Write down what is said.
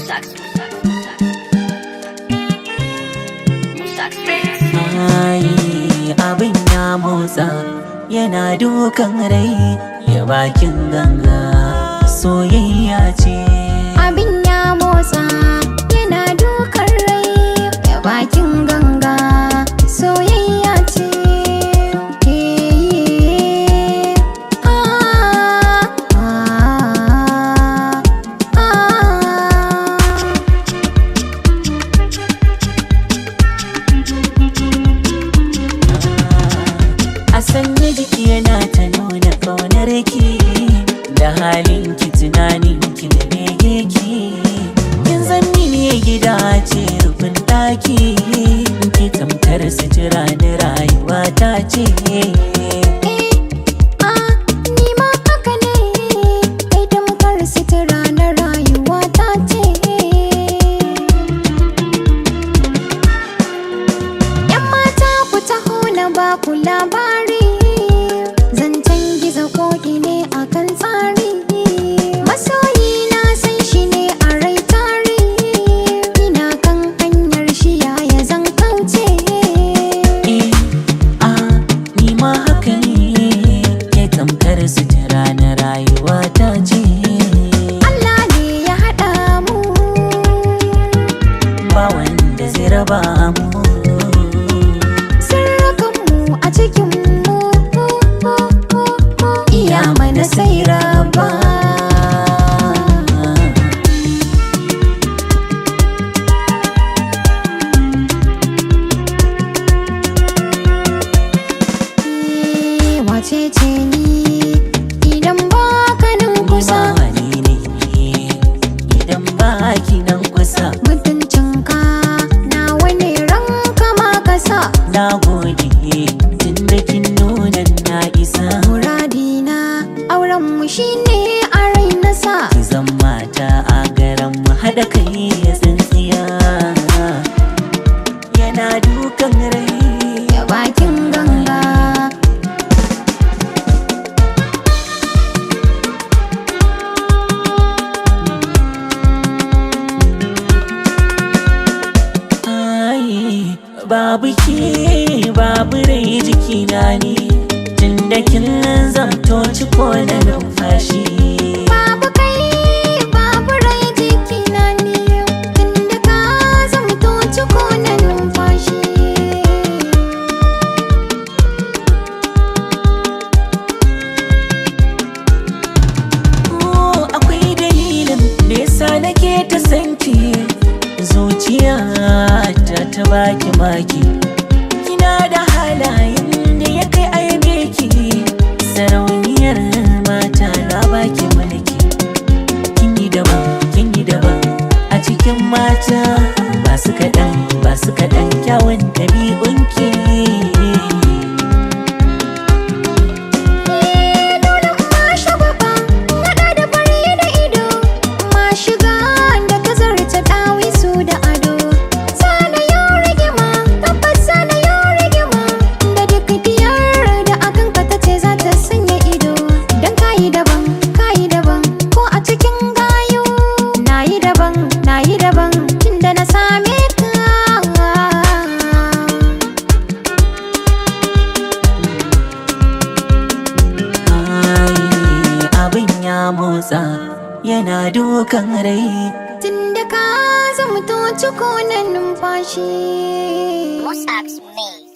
Musax. Musax Beats. Ai, abin ya motsa, yana dukan rai ya bakin ganga, soyayya ce. Abin ya motsa, yana dukan rai ya bakin ganga, soyayya ce. Eh, ah, ah, ah. A sanni jiki yana ta nuna ƙaunar ki, da halin ki, tunanin ki da bege ki. Kin zan mini gida ce, rufin ɗaki ki, tamkar sutura na rayuwa ta ce. Eh, ah, ni ma haka ne, kai tamkar sutura na rayuwa ta ce. ‘Yan mata, ku taho na ba ku labari, zancen gizo koki ne akan tsari. Masoyi na san shi ne a rai tari, ina kan hanyar shi, yaya zan kauce. Eh, ah, ni ma haka ne, ke tamkar sutura na rayuwa ta ce. Allah ne ya haɗa mu. Ba wanda zai raba mu. Sirrikanmu a cikin mu, iya mana sai raba. Eh, wace ce ni idan ba ka nan kusa? Ni ma wani ne idan ba ki nan kusa? Mutuncinka na wani ranka ma kasa. Na gode tunda kin nuna na isa. Muradina, aurenmu shine a rai nasa. Ki zan mata a garan mu, haɗa kai ya tsintsiya, yana dukan rai. Ya bakin ganga. Ai, babu ke babu rai jikina ne, tunda kin zamto ciko na numfashi. Babu kai babu rai jikina ne, tunda ka zamto ciko na numfashi. Oh, akwai dalilin da yasa nake ta sanki, zuciya ta ta baki maki. Kina da halayen da ya kai aibe ki, sarauniyar mata, na baki mulki. Kin yi daban, kin yi daban a cikin mata, ba su kaɗan, ba su kaɗan kyawun ɗabi'unki. Eh, dole ma shagwaba, naɗa da fari da ido, ma shiga da ta zarta ɗawisu da ado. Sana yau rigima, tabbas sana yau rigima, da duk diyar da akan ka ta ce za ta sanya ido. Dan kayi daban, kayi daban, ko a cikin gayu. Nayi daban, nayi daban, tunda na same ka. Ai, abin ya motsa, yana dukan rai. Tunda ka zamto ciko na numfashi. Musax Beats.